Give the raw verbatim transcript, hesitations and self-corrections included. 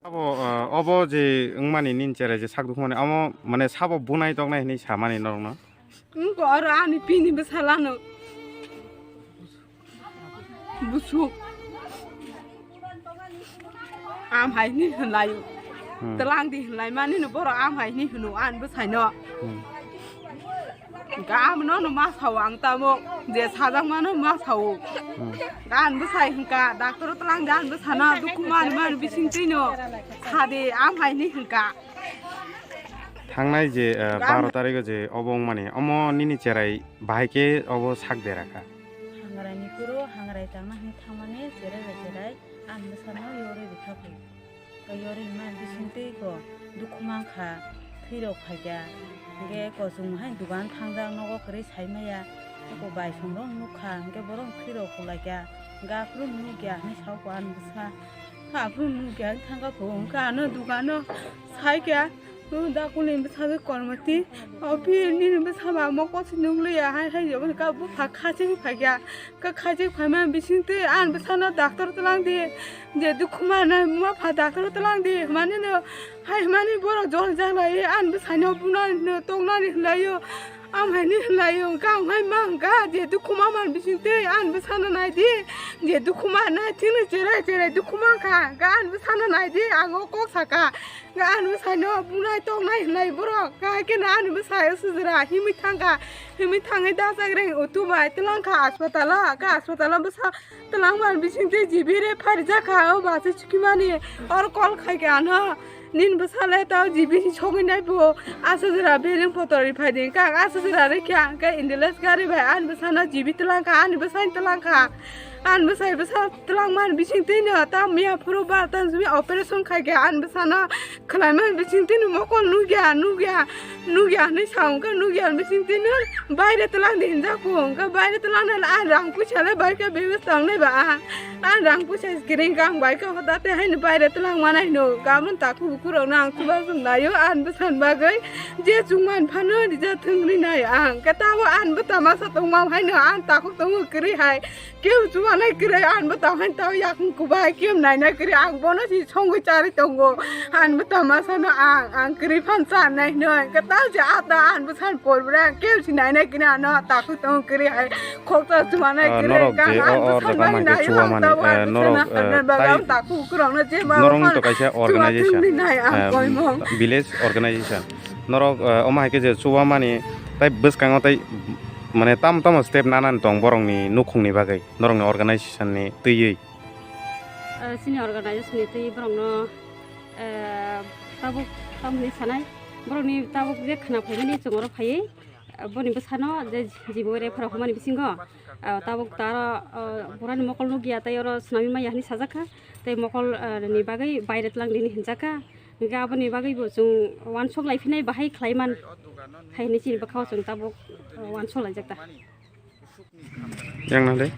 Abo, ah, obo je wngmani nini cherai je sak dukhumani, omo mane sabo bunai toknai hinwi samani norokno? Wngkha oro ani bini bwsalano. Busuk. Am hai hinwi hinlaio. Hmm. Twlang di hinlai mani no borok am hai hinwi hino ani bwsaino. Hmm. Gam no no ma sao ang tamo je sajak mano ma sao. Hmm. Gan bwsai hinka doctor twlang gan bwsano dukhu mani mani bising tino sadi am hai hinwi hinka. Thangnai je, eh, Gam- baro tarikh o je obo wngmani, omo nini cherai bahai khe obo sak dera kha. Hangrai ni kuro hangrai tangna hinwi thangmani cherai bai cherai ani bwsano yorwi rwkha phai. Tei yori hwnma bising twi ko dukhu mankha, thwirok phaikha. Hwnkhe kochwng hai dogan thangjak nogo kwrwi sai maya. Eko bai songrok nukha, hwnkhe borok thwirok khulaikha. Hwnkhe aphuru nukya hinwi sao ko ani bwsa. Aphuru nukya hinwi thangkha pho, hwnkhe ano dogano saikha. O dakuni bwsajwk kormoti, o phi nini bwsa ba mokol se nukliya hai hai jabo ka bupha khachigwi phaikha. Kha khachigwi phaima bising twi ani bwsano doctor twlang di. Je dukhu manai ma pha doctor twlang di hwnmani no hai hwnmani borok jol jak lai ani bwsano bunani no tongnani hinlaio. Am hai ni hinlaio hwnkha ang hai ma hwnkha je dukhu ma man bising twi ani bwsano nai di. Je dukhu ma nai thini cherai cherai dukhu mankha hwnkha ani bwsano nai di ang o kok saka. Hwnkha ani bwsaino bunai tongnai hinlai borok hwnkha hai kheno ani bwsai o sujra himwi thangkha. Himwi thangwi dajak reng utu bai twlangkha aspatalo hwnkha aspatalo bwsa. Twlangmani bisingtwi G B refer rijak kha, o bwsai chukimani. Oro call khai khe ano, "Nini bwsale tao G B ni sogwi nai bo, aswk jora behreng potor ri phai di." Hwnkhe ang aswk jora rikha, hwnkhe ambulance gari bai ani bwsano G B twlang kha, ani bwsai twlang kha. Ani bwsai bwsa twlangmani bisingtwino tamo miya phuru barota ni simi operation khai kha, ani bwsano khwlaimani bisingtwino mokol nukya, nukya, nukya hinwi sa, hwnkhe nukya bisingtwino baire twlang di hinjak kho, hwnkhe baire twlang nai ang rang puisa le bai khe bebas tong nai ba ang, ang rang puisa kwrwi hwnkhe ang bai khe hoda tei haino baire twlang manai hino, gabon takhuk bukhuk rok no ang chuba chum naio, ani bwsani bagwi je chukmani phano rija thwngwi nai ang, hwnkhe tamo ani bwta masa tongma haino ang takhuk tongo kwrwi hai. Kebo chubanai kwrwi, ang bo tamo hai tamo yakung kubai, kebo nainai kwrwi, ang bono si songwi charwi tongo. Ang bo tamo sano ang, ang kwrwi phan chanai hinwi, ang kwtal se ata ang bo san por bwrwi, ang kebo si nainai kwrwi, ano takhuk tongo kwrwi hai, khoksa chubanai Ah, kwrwi, norok kang je ang o bo or sanmani jaga ma khe naio, ang chubamani, tamo eh, ang norok, sana eh, hanna bagwi tai ang takhuk kwrwngno je ma norok phan to kaisa chuba organization, thwngwi nai ang eh, koimong. Village organization. Norok, eh, omo hai khe je chubamani tai bwskango tai, mane, tamo tamo step nanani tong borokni nukhungni bagwi, norokni organization ni twiwi? Eh, chini organization ni twiwi borokno, eh, tabuk, tamni sanai, borokni tabuk je khna phaimani chwng oro phaiwi, eh, boni bwsano je G B refer rok hwnmani bisingo, eh, tabuk taro, eh, borani mokol nukya tei oro swnamwi maya hinwi sajak kha, tei mokol, eh, ni bagwi baire twlang dini hinjak kha. Hingke aboni bagwi bo chwng uansuk lai phinai bahai khlai man hai hinwi chini bwkhao chwng tabuk, uh, uansuk laijak ta. Yang nang dei?